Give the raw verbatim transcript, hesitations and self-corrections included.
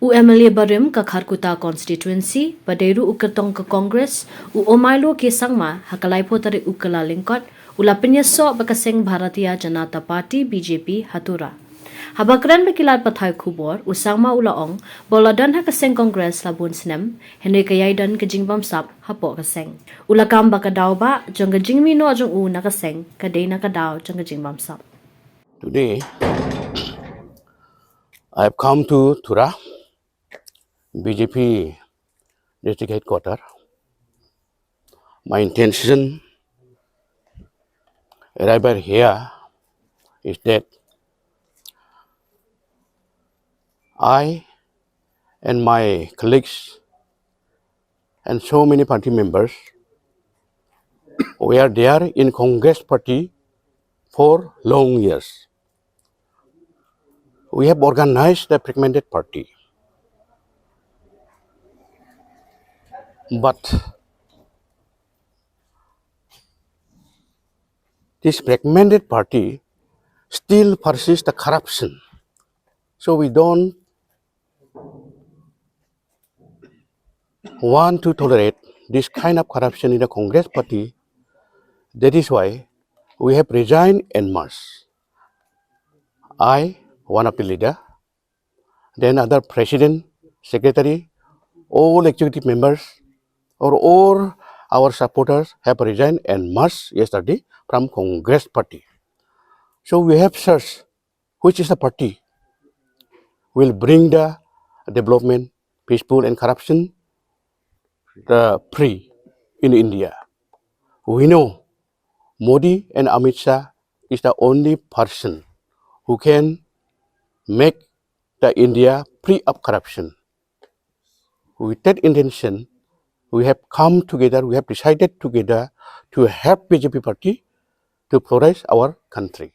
U M L A barim ka Kharkutta constituency, ba dei ruh u kyrtong ka Congress, u Omailo K Sangma, ha ka laiphew tarik u Kyllalyngkot, u la pynïasoh ba ka seng Bharatiya Janata Party, B J P, ha Tura. Haba kren bad ki lad pathai khubor, u Sangma u la ong, ba u la don ha ka seng Congress la bun snem, hynrei ka ïai don ka jingbamsap hapoh ka seng. U la kam ba ka daw ba jong ka jingmih noh jong u na ka seng, ka dei na ka daw jong ka jingbamsap. Today, I have come to Tura, B J P district headquarter. My intention arrival here is that I and my colleagues and so many party members, we are there in Congress party for long years. We have organized the fragmented party. But this fragmented party still persists the corruption. So we don't want to tolerate this kind of corruption in the Congress party. That is why we have resigned en masse. I, one of the leader, then other president, secretary, all executive members, or all our supporters have resigned en masse yesterday from Congress party. So we have searched which is the party will bring the development, peaceful and corruption, the free in India. We know Modi and Amit Shah is the only person who can make the India free of corruption. With that intention, we have come together, we have decided together to help B J P party to flourish our country.